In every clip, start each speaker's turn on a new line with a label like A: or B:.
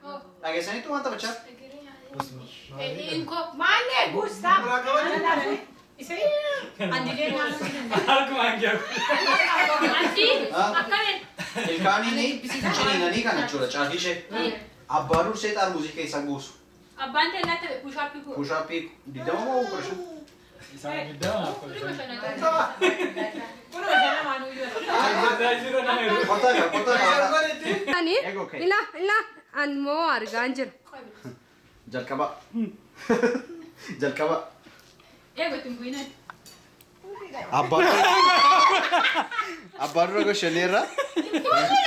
A: Dhageessaniitu waan taphachaa?
B: Maanne guustaa.
C: Harkumaan jiru.
D: Akkamiin?
A: Ilkaaniin ciniinanii kana jechuudha caafii ishee. Abbaa dursee xaarmuzii keessa guusu.
D: Abbaan teellaa ta'e push-upii godhu.
A: Push-upii 20 moo 15?
C: Isaan 20
D: Kudha 5.
C: Exercise nama jiru.
A: Kottaa gaa, kottaa gaa.
E: Ani
A: Eegoo ka'e.
E: ila ila an moo argaan jira.
A: Jalqaba. Jalqaba.
D: Eegoo ittiin bu'inan.
A: Abbaa dura gashaneerra.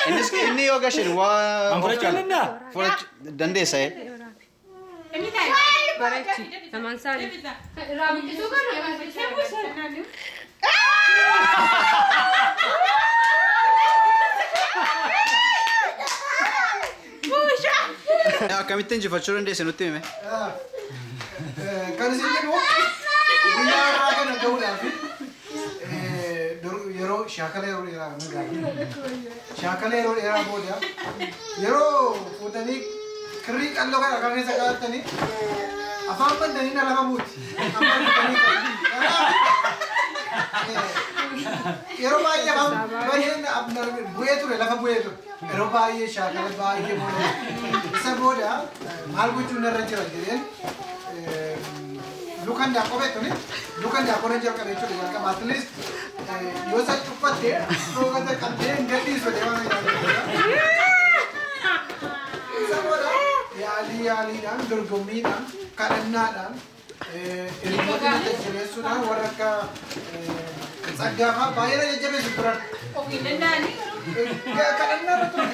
A: Innis inni yoo gashan waa.
C: An fudhachuu danda'a?
A: Fudhachuu dandeessa.
D: Inni taa'e.
E: Bareechi lamaan isaanii.
D: Irraa buqqisuu kana.
A: Akkamitti injifachuu dandeesse nutti hime?
F: Kan isin jedhu guyyaa har'aa kana gahuudhaaf yeroo shaakala yeroo dheeraa na gaafate. Shaakala yeroo dheeraa booda yeroo fuutanii kirrii qalloo kana kan keessa kaa'attanii afaan bantanii na lafa buuti. Afaan bantanii. Kanaaf yeroo baay'ee afaan baay'een bu'ee ture, lafa bu'ee ture. Yeroo baay'ee shaakala baay'ee booda isa booda maal gochuun narra jira jedheen lukan daakoo beektuni lukan daakoo nan jalqabe jechuudha jalqaba. At least yoo isa cuffatte dhoogata qabdee hin gadhiisu jedhee waan yaadu. Isa booda yaalii yaaliidhaan, dorgommiidhaan, kadhannaadhaan, hiriyoota na jajjabeessuudhaan, warra akka Tsaggaa fa'aa baay'ee na jajjabeessu turan.
D: Ofiin danda'anii garuu.
F: Kadhannaa irra ture.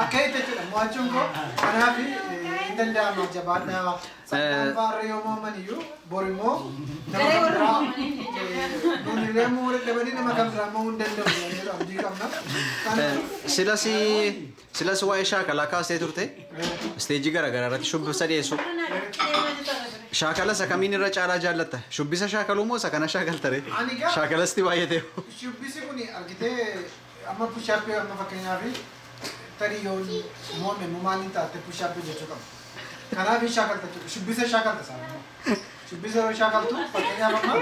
F: Akka itti jechuudha mo'achuun koo kanaaf hin danda'ama, jabaadhaa. Tsaggaan fa'aarra yoo mo'aman iyyuu bor immoo nama kan biraa nuun illee mo'uu dadhabanii nama kan biraa mo'uu hin danda'u jedhu abdii qabna. Kanaaf
A: Silas silas waa'ee shaakalaa kaastee turte. Isteejii garaagaraa irratti shubbisa dhiyeessu. Shaakala isa kamiin irra caalaa jaallatta? Shubbisa shaakaluu moo isa kana shaakalta ree?
F: Ani gaa-
A: Shaakalasti baay'atee.
F: Shubbisi kun argitee amma push-upii amma fakkeenyaaf tarii yoo mo'ame immoo maaliin taate push-upii jechuu qaba. Kanaaf hin shaakalta jechuudha. Shubbisa shaakalta isaan immoo. Shubbisa yeroo shaakaltu fakkeenyaaf amma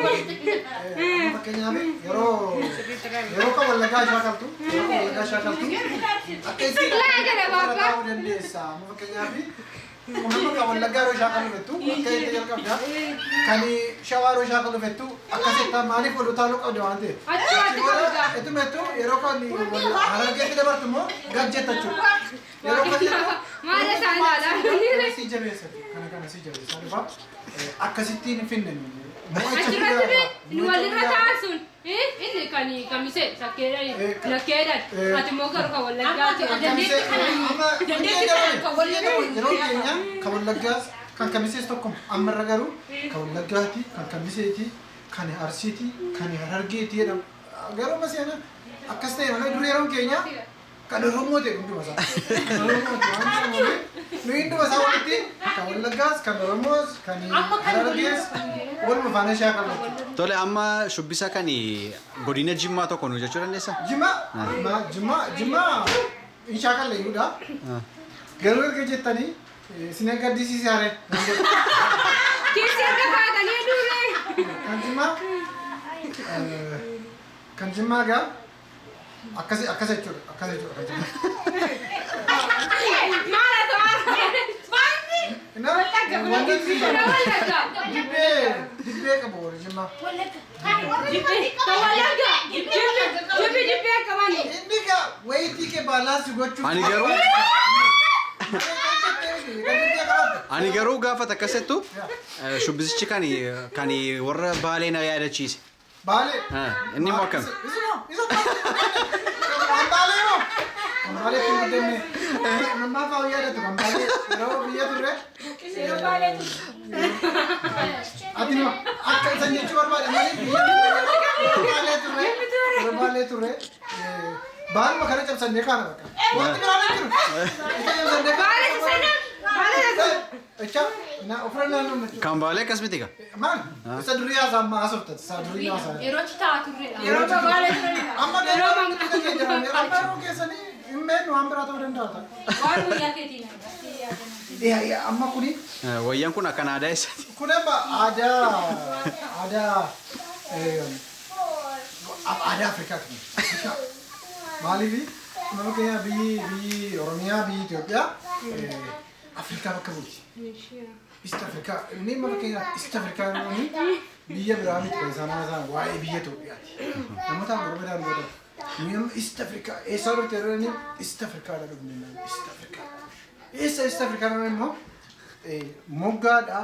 F: fakkeenyaaf yeroo kan Wallaggaa shaakaltu, yeroo kan Wallaggaa shaakaltu akka ittiin
E: Laa jedha baabaa.
F: taa'uu dandeessa. Amma fakkeenyaaf kun amma kan Wallaggaa yeroo shaakalu fettu akka itti jalqabda. Kan Shawaa yeroo shaakalu fettu akkasitti maaliif ol utaaluu qabda waan ta'eef.
E: Achumatti qabda.
F: Itti yeroo kan Harargeetti dabartu immoo gad jetta jechuudha. Yeroo kan jettu
E: Maal isaan ilaalaa?
F: si jabeessa, kana si jabeessa dhufa akkasittiin hin finne.
E: Achirratti bee nu walirra ta'an sun inni kan kamisee sakkeedhaan lakkeedhaan ati immoo garuu kan Wallaggaati.
F: Dandeettii yeroo keenya kan Wallaggaas kan Kamisees tokko, ammarra garuu kan Wallaggaati, kan Kamiseeti, kan Arsiiti, kan Harargeeti jedhamu. Garuu amma seena akkas ta'e malee dur yeroon keenya kan Oromoo ta'e hunduma isaa. Kan Oromoo ta'e waan jedhamuuf nuyi hunduma isaa walitti kan Wallaggaas, kan Oromoos, kan Harargees waluma faana shaakalu jechuudha.
A: Tole, amma shubbisa kan godina Jimmaa tokko nu jechuu dandeessaa?
F: Jimma, Jimma, Jimma hin shaakalle iyyuudha. Garuu erga jettanii isin gaddisiise haree.
E: Keessi erga kaatanii duuree.
F: Kan Jimmaa kan Jimmaa gaa akkas akkas jechuudha, akkas jechuudha kan Jimmaa.
E: Maal haa ta'u?
F: Inna wanti
E: Wallaggaa.
F: dibbee dibbee qabu warri Jimmaa.
E: Kan Wallaggaa. Jibbi dibbee qabani.
F: Inni gaa wayitii kee balance gochuu.
A: Ani garuu gaafa takkasettu shubbisichi kan warra Baalee na yaadachiise.
F: Baalee.
A: Inni immoo akkam?
F: Isuma isa kan Baalee moo? Kan Baalee ittiin guddanne. Mammaa fa'aa yaadatu kan Baalee yeroo biyya turre. Ati no akka isan jechuu barbaade malee biyya turre, Baalee turre, yeroo Baalee turre baaluma kana cabsannee kaana bakka. Wanti biraan hin jiru. Isa cabsannee kaana.
E: Baalee sana. Baalee sana.
F: Echa na ofirra naannoo jechuudha.
A: Kan Baalee akkas miti gaa?
F: Maal? Isa durii haasaa amma haasofta. Isa durii haasaa.
D: Yeroo itti taa'aa turredha.
F: Yeroo Amma yeroo keessanii Hin beeknu waan biraa ta'uu danda'a ta'a.
D: Waan guyyaa keetiin.
F: Amma kuni
A: Wayyaan kun akkan aadaa eessaati?
F: Kun amma aadaa aadaa Afrikaati. Afrikaa. Maaliif nama keenya biyyi Oromiyaa, biyyi Itoophiyaa Afrikaa bakka buuti. East Africa. Inni amma fakkeenyaaf East Africa inni biyya biraa miti kan isaan haasa'an waa'ee biyya Itoophiyaati. Namoota yeroo biraan booda inni amma East Africa eessaa dhufte yeroo inni East Africa dha dhufne East Africa. Eessa East Africa immoo moggaadha,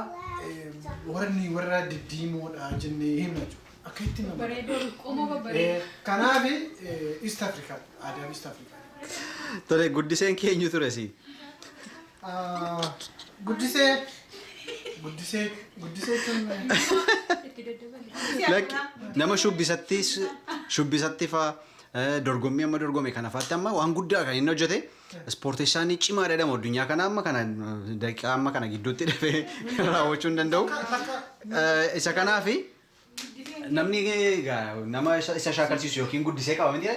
F: warri warra diddiimoodha jennee himna jechuudha. Akka itti nama.
D: Bareedoo qomoo babbareedoo.
F: Kanaaf East Africa, aadaan East Africa.
A: Tole, guddiseen keenyu ture si?
F: Guddisee guddisee guddisee jechuun
D: Itti daddabalee.
A: Lakki, nama shubbisatti faa dorgommii amma dorgome kana faatti amma waan guddaa kan inni hojjete ispoorteessaan cimaa jedhamu addunyaa kana amma kana daqiiqaa amma kana gidduutti dafee raawwachuu hin danda'u. Isa kanaafi namni egaa nama isa shaakalchiisu yookiin guddisee qaba miti.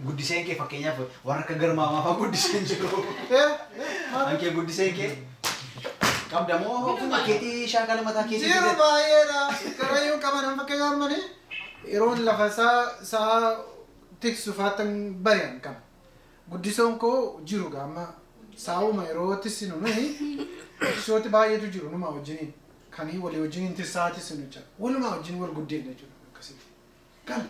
A: Guddiseen kee fakkeenyaaf warra akka garmaamaa fa'aa guddiseen jiru. Ankee guddiseen kee qabda moo ofuma keetii shaakala mataa keetii?
F: Jiru baay'eedha. Karaayyuu qaban fakkeenyaaf malee yeroon lafa isaa tiksu faatan bari'an qaba. Guddisoon koo jiru gaama saa'uma yeroo tissinu nuyi guddisooti baay'eetu jiru numa wajjiniin. Kan walii wajjiniin tissaa tissinu jechuudha. Walumaa wajjin wal guddifne jechuudha akkasitti. Kan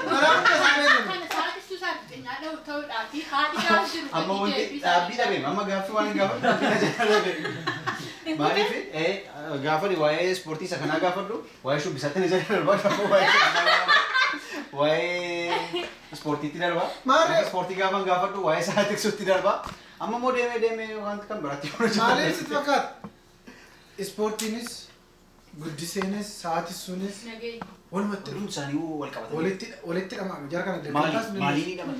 F: karaa hunda isaa beekamu.
D: Kana sa'aatii isaa xinnaa ta'uudhaa fi haadhi isaa jiru.
A: Amma wanti dhaabbii dhabeem amma gaaffii waan hin gaafadhu dhaabbii dhabeem. Maaliif gaafa waa'ee ispoortii isa kanaa gaafadhu waa'ee shubbisaatti ni jala darbaa, gaafa waa'ee waa'ee ispoortiitti darbaa.
F: Maali?
A: Ispoortii gaafa gaafadhu waa'ee isaa tiksuutti darbaa. Amma immoo deemee deemee wanti kan biraatti yoo
F: Maaliif sitti fakkaata? Ispoortiinis guddiseenis sa'aatissuunis walumatti
A: Hundi isaanii wal qabatanii.
F: walitti hidhamaa jara kana.
A: Maali? Maaliin hidhaman?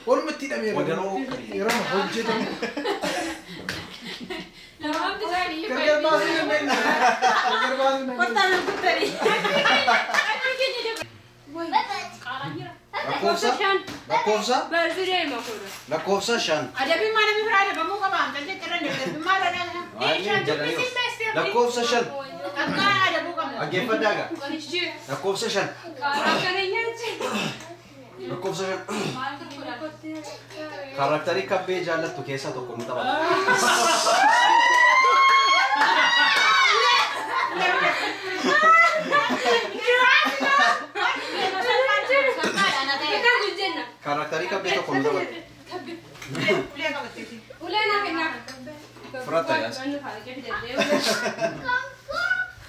F: Walumatti hidhamee
A: Wadaroo.
F: yeroo hojjetamu
E: Lamaanti isaanii
F: gargar baasuu dandeenya. Gargar baasuu dandeenya.
D: Kottaa nan kuttanii.
A: Lakkoofsa
E: 5.
A: Lakkoofsa
E: Barsi deema kun.
A: Lakkoofsa 5.
D: Adabbiin maal namni biraa adabamuu qaba? Kan jecha irra adabbiin maal adabamuu?
A: Lakkoofsa 5.
D: Akka adabuu qabna.
A: Dhaggeeffadhaa gaa.
E: Qorichi
A: Lakkoofsa 5.
E: qaaraa kana nyaatti.
A: Lakkoofsa 5. Karakterii kabbee jaallattu keessaa tokko nu taphata.
E: Akka jenna.
A: Karakterii kabbee tokko nu taphata.
D: Ulee qabatteeti.
E: Ulee naa kennaa.
A: Fudhatta yaas.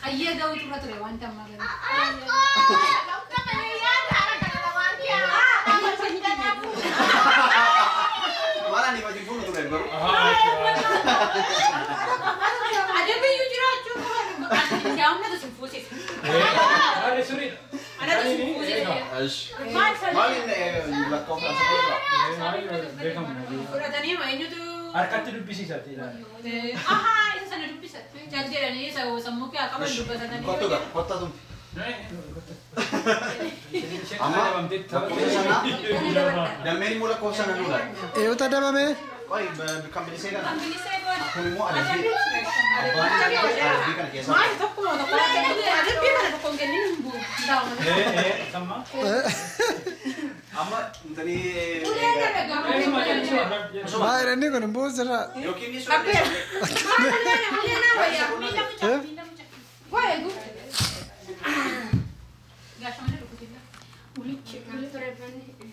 D: Ayyee ga'uutu irra ture wanta ammaa gara.
A: Maal ani fatiin fuulu ture garuu.
D: Adabbiyyuu jiraachuu qaba. Daa'imnatu sin fuusisa.
C: Maali sirriidha.
D: Anatu sin fuusisa. Maal
A: Maal inni lakkoofsa asirra jira?
C: Beekamu.
D: Fudhatanii eenyutu
C: Harkatti dubbisiisati ilaali.
D: Ahaa, isa sana dubbisa. Cal jedhanii isa sammuu kee qaban dubbatanii.
A: Kottu gaa, kottu tumti.
C: Isheen
A: Amma
C: adabamtee
A: lakkoofsa sana dammeen immoo lakkoofsa sana nuula.
F: Eeyyota adabame.
A: Qoy, kan bilisee kana.
D: Kan bilisee booda.
A: Kun immoo adabbii. Abbaan adabbii kana keessaa.
D: Maali tokkuma tokko adabbii kana tokko hin kennin hin bu'u.
C: Samma.
A: Amma intali
E: Ulee kana gaafa.
F: Baay'ee inni kun buusirra.
A: Yookiin ni
D: Kabbee.
E: Ulee naa wayyaa.
D: Miila mucaa, miila mucaa.
E: Waa'ee gu.
D: Gaashamana dhukkutilla.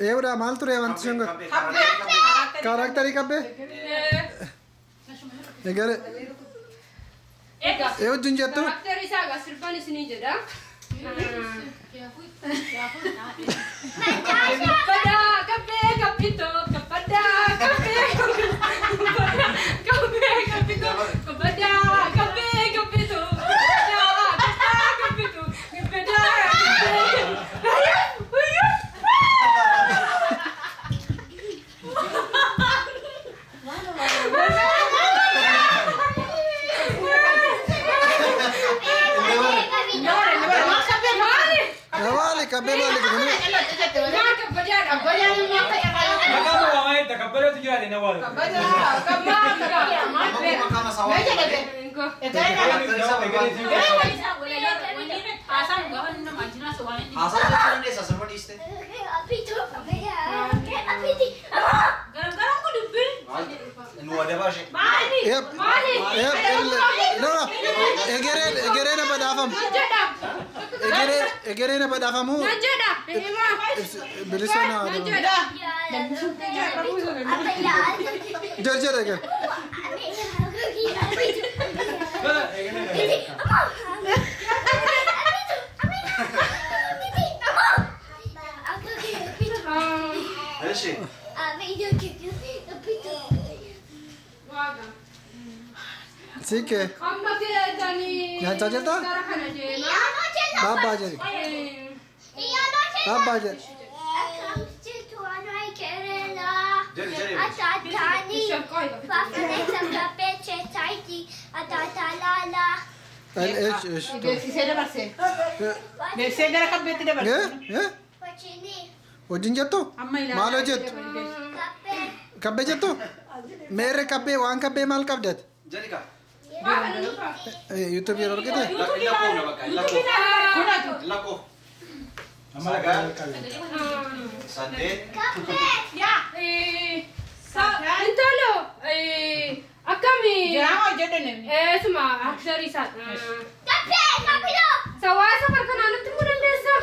F: Eewudha maal ture wanti sun kun? Karakterii kabbee? Eegale.
E: Egaa.
F: Ee wajjin jettu?
E: Karakterii isaa egaa sirbaan isinii jedha. Kabbaddaa kabbee kabbitoo kabbaddaa kabbee kabbee kabbitoo kabbaddaa kabbee kabbitoo kabbaddaa kabbaa kabbitoo kabbaddaa kabbee.
F: Maali kabbee maali kun?
C: jiraate na waala.
A: Haasaa jechuu dandeessa sirba dhiiste. Nu adabaa ishee.
F: Yep. Yep. No, no. Egereen egereen badhaafamu. Egereen egereen badhaafamu.
E: Nan jedha. Himaa.
F: Bilisa na
E: Nan
F: adabamu.
E: jedha.
F: Jal jedha eger.
A: Eshi.
E: Waaqa.
F: Siike.
E: Amma keetanii.
F: Nyaachaa jirtaa?
E: Gara kana deemaa.
F: Baabbaa jedhi. Baabbaa jedhi.
A: Jedhi jedhi.
F: Esh esh.
D: Beeksisee dabarsee. Beeksisee gara kabbeetti dabarsee.
F: Eh eh. Wajjin jettu?
D: Amma ilaalaa.
F: Maal hojjettu? Kabbee jettu? Meerre kabbee waan kabbee maal qabdate?
A: Jedhi ka.
E: Waaqa nu dhufa.
F: YouTube yeroo argite?
A: Lakkoofna bakka. Lakkoofna. Lakkoofna. Sagal. Saddeet.
E: Intalo akkami
D: Diraamaa hojjedhu namni.
E: eesuma aktarii isaa sawaa safar kanaa nutti himuu dandeessaa?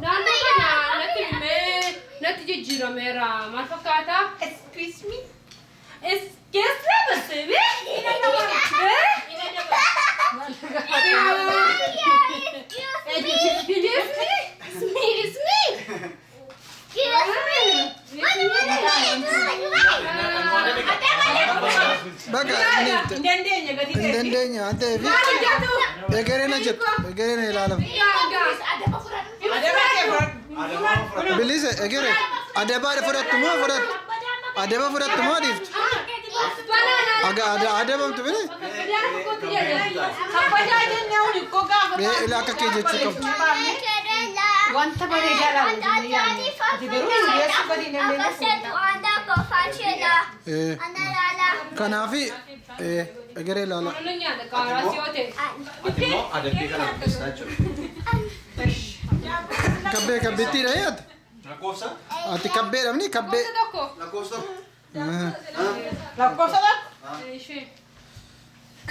E: Naannoo kana natti himee natti jijjiirameera maal fakkaata?
D: Excuse me.
E: Excuse me, baby. Excuse me? It's me, it's me.
F: Bakka inni
D: Hin dandeenye gatii
F: hin
D: ta'e.
F: dandeenye waan ta'eef
E: Maal jettu?
F: egereen jettu egereen ilaalamu.
D: Adaba kee fudhadhu.
F: Bilisa egere adabaa fudhattu moo fudhattu? Adaba fudhattu moo dhiiftu? Aga adabamtu bini?
D: Kabbajaa jennee huni koo gaafa.
F: Mee ila akka kee jechuu qabdu.
D: Wanta bareedaa laala jennee yaadne. Ati garuu dhiyeessuu gadi hin dandeenye.
F: Eh, Kanaafi eh, egeree ilaala.
A: Ati immoo adabbii kana dubbistaa jechuudha.
F: Kabbee kabbittiidha yaadda?
A: Lakkoofsa?
F: Ati kabbeedhamni kabbee.
A: Lakkoofsa tokko.
D: Lakkoofsa tokko.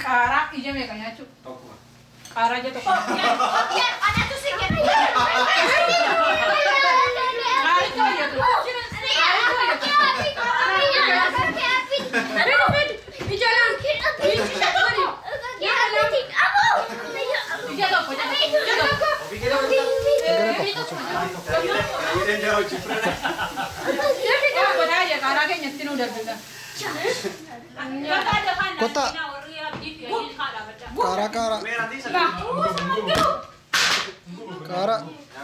D: Qaaraa ija meeqa nyaachuu?
A: Tokko.
D: Qaaraa ija tokko. Ija tokko. Ija tokko.
A: Ofii kee dabalta.
F: Egeree tokko.
A: Jedheen jira hojii.
D: Tokko taa'ee qaaraa keenyatti nuu darbisa.
F: Kottaa. Qaaraa qaaraa
A: Meeratii sana.
F: qaaraa.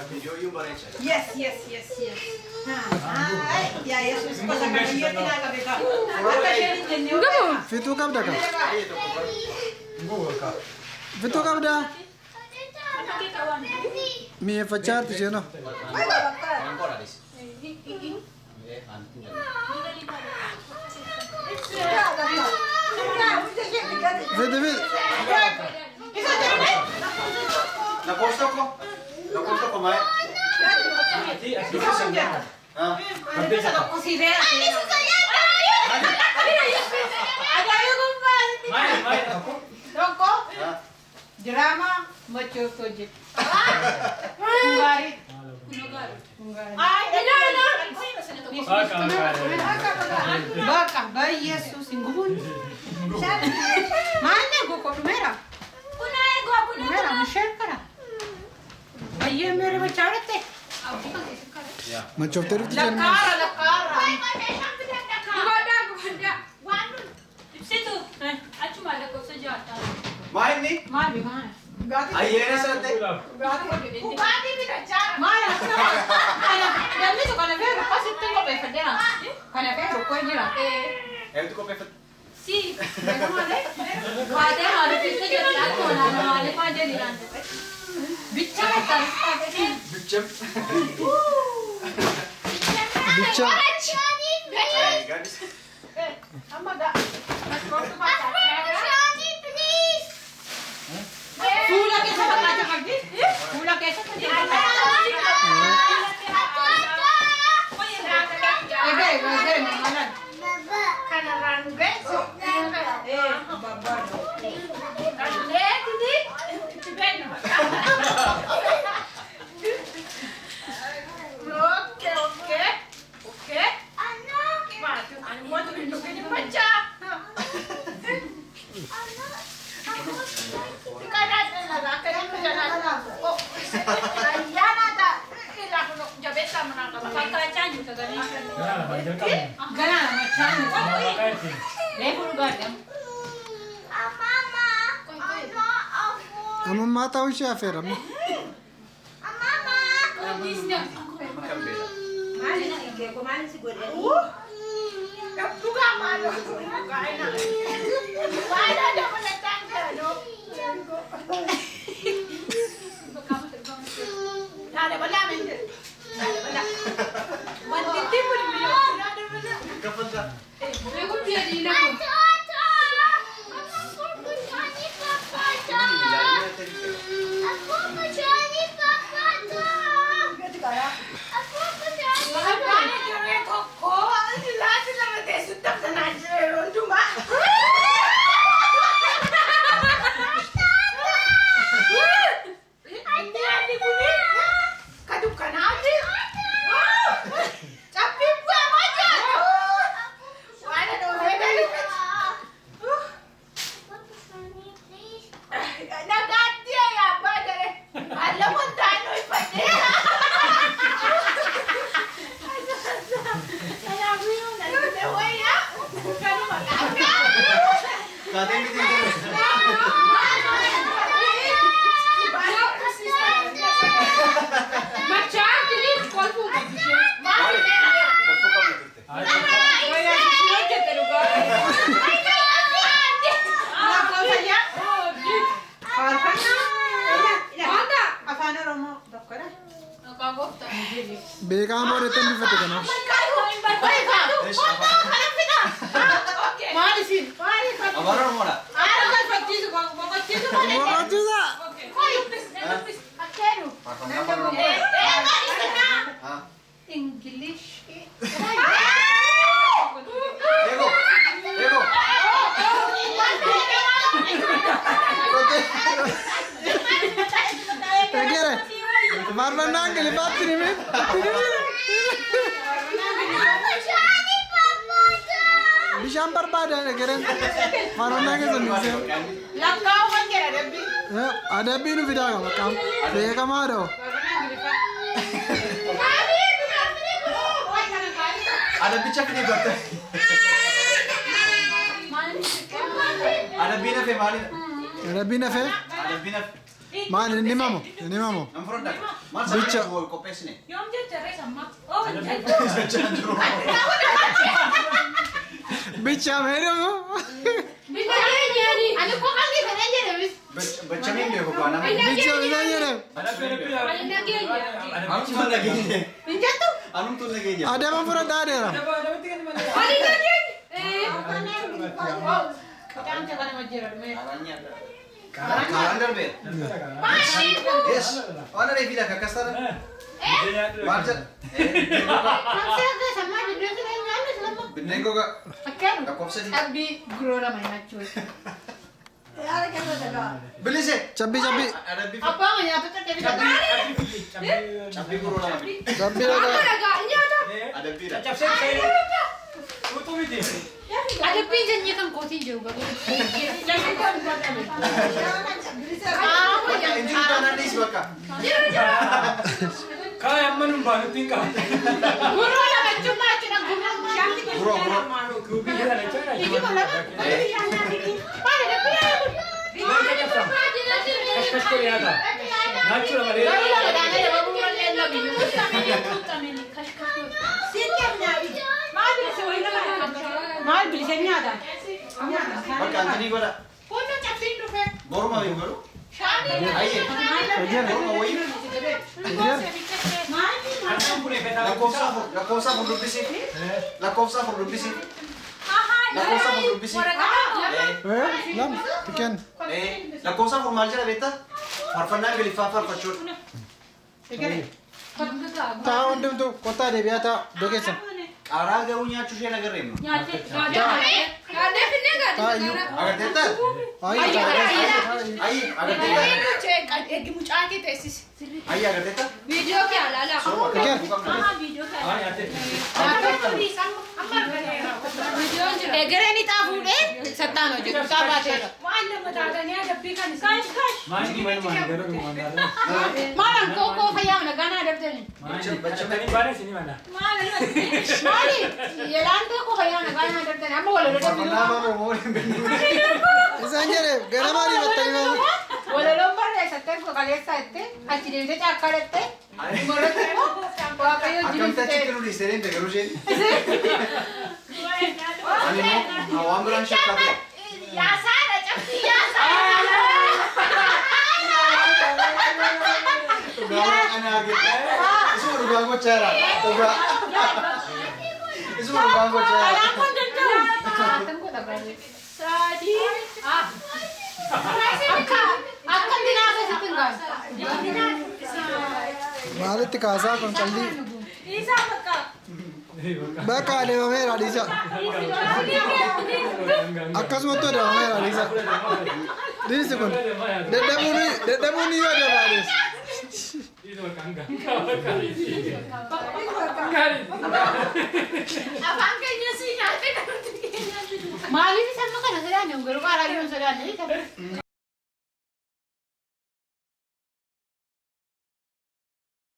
A: Viidiyoo bareecha.
D: Yes, yes, yes, yes. Ay, yaa Yesuus gosa kana biyyatti naa qabe kaa. Akka isheen hin jenne yoo ta'e.
F: Fituu qabda kan? Fituu qabda? Mi'eeffachaa jirti isheenoo.
A: Waan qoraadhis.
F: Fiti fiti.
D: Isa jedhame.
A: Lakkoofsa tokko. Lakkoofsa tokko maal?
D: Isa jetta. Isa tokko si reera. Ajaa'iba gubbaa.
C: Maal maal tokko?
D: Tokko diraamaa machooftu hojjetu. Gaarii. Bakka baay'eessuus hin gubuun. Maallee goko dhumeera. Dhumeera misheen kana. Baay'ee meera machaa godhatte.
F: Machooftee dhufti jenna.
D: Lakkaara lakkaara.
A: Maal inni?
D: Maali maali?
A: Ayyeena sanatti.
D: Maali kana namni tokko kana feeru akkasitti qopheeffadheera. Kana feeru koo jira.
A: Eetu qopheeffate.
E: Waadee maaliif isa jedhu akkuma naannoo maaliif maa jedhu
D: Bichaa
A: Bicham.
F: Bicha.
D: Fuula keessa fakkaata qabdi. Fuula keessa Egaa egaa egaa malaan.
B: Kanarraan nu geessu. Leetiti itti beenna. Okkee okkee okkee. Maatu ani mootu hin dhugin fachaa.
E: Fakkaachaa jiru sagalee.
C: Ganaa lama jalqabne.
D: Ganaa machaan.
C: Maqaa ittiin.
D: Reefu dhugaadha.
F: Amma ta'uu ishee afeera.
E: Eeguun biyya diina kun.
A: Kaateen miti hin jiru.
E: Machaan tini kolfuu qabdi isheen.
A: Kolfuu qabdu turte.
D: Wayyaa ishee hojjette dhugaa. Faarfannaa.
E: Maata.
D: Afaan Oromoo tokkodha.
E: Maqaa gooftaa.
F: Beekaa moodatti hambifate kanaaf.
D: Maal isin?
A: Afaan Oromoodha.
E: Boqochiisu malee.
F: Boqochiisa.
A: Faarfannaa afaan Oromoodha. Ah.
D: English.
A: Eego. Eego.
F: Eegere. Faarfannaa Ingiliffaatti ni min. Bishaan barbaadan egereen. Faarfannaa keessa nu seenu.
D: Lakkaa'uuwwan jedha dabbi.
F: Adabbii nu fidaa qaba qaama. Beekamaadha hoo.
A: Adabbicha fidee gorte. Adabbiin hafe maalidha?
F: Adabbiin hafee
A: Adabbiin hafe.
F: maal inni himamu? Inni himamu.
A: Nan fudhadha. Maal
F: Bicha.
A: sagalee qopheessine?
E: Yoom jecha rees amma? Oo
A: Jechaan jiru.
F: Bicha meedhamu.
E: Bichaa nyaani.
B: Ani koo qalbii fedhan jedhamis.
A: Bachameen beeku kaa nama.
F: Bicha bishaan jedhame.
E: Ani nageenya.
A: Anumtu nageenya.
D: Hin jettu?
A: Anumtu nageenya.
F: Adaba fudhadhaa adeera.
E: Ani nageenya.
A: Karaan darbeera. Yes. Waan aree fiidha akkas taana. Maal jedha? Biddeen gogaa. Lakkoofsa sadii.
B: Cabbii guroo lama nyaachuu.
A: Bilise.
F: Cabbii cabbii.
A: Adabbii
B: Abbaa ma nyaata caccabee
A: cabbii guroo lama fidi.
F: Cabbii
E: Amma
F: dhagaa.
E: dhagaa nyaata.
A: Adabbiidha.
B: Adabbiin sanyii kan kootiin jiru garuu.
A: Bakka hin jiru taanaan dhiisi bakka.
C: Kaaya amma nun baanutti hin qabu.
B: Guroo lama jechuun maal jechuudha? Guroo
A: Guroo guroo.
C: Nyaachuu malee.
D: Maal bilisa nyaata?
A: Bakka antanii godha. Morma hin godhu. Ayyee. Morma wayii. Lakkoofsa 4, lakkoofsa 4 dubbisi. Lakkoofsa 4 dubbisi. Lakkoofsa 4 dubbisi.
F: Lama xiqqeen.
A: Lakkoofsa 4 maal jedha beektaa? Faarfannaa Ingiliffaa faarfachuudha.
F: Taa hundumtuu kottaa deebi'aa taa iddoo keessan.
A: Qaaraa garuu nyaachuu ishee agarree immoo.
E: Nyaattee gaaddee finnee gaaddee.
A: Agarteettaa?
F: Ayyi taa.
A: Ayyi agarteettaa?
B: Eegi mucaa kee teessisi.
A: Ayyi agarteettaa?
E: Viidiyoo kee alaala.
F: Xiqqeen.
E: Viidiyoo kee.
C: Haa nyaattee.
E: Viidiyoon jira.
D: Egereen ixaa fuudhee sattaan hojjetu. Ixaa baateera.
B: Waan lama taatanii adabbii kan isaan.
C: Maanyi maal garuu maal
D: Maalan koo koo fayyaa mana gaanaa adabdani.
C: Maanyi baane isin mana.
D: Maali? Yelaan koo koo fayyaa mana gaanaa adabdani. Amma walaloo
A: Faarfannaa afaan Oromoo waliin beeknu.
F: Isaan jedhe ganama ariifattanii maali?
D: Walaloon barreessattee koo kaleessaa jettee achi deebitee caakkaa dhattee dhumarratti immoo Waaqayyo
A: Akkamitti achitti nu dhiistee deemte garuu isheen? Ani immoo waan biraan shakkaa ture.
B: Yaasaadha cabsi yaasaadha.
A: Dhugaa ana argite. Isuma dhugaa gochaa jira. Dhugaa. Isuma dhugaa gochaa jira.
D: Kanaan kun danda'u. Akkam godha baay'ee.
B: Sadii.
D: Akka akka binaa sitti hin kaasu.
F: Maalitti kaasaa kun callii?
B: Isaa bakka.
F: Bakka adeemameera dhiisa. Akkasumatti adeemameera dhiisa. Dhiisi kun dadhabuun dadhabuun yoo adeemaa dhiisi.
B: Afaan keenya si nyaate kan nuti keenya.
D: Maaliif isa amma kana sodaanne garuu qaaraa yoo hin sodaanne.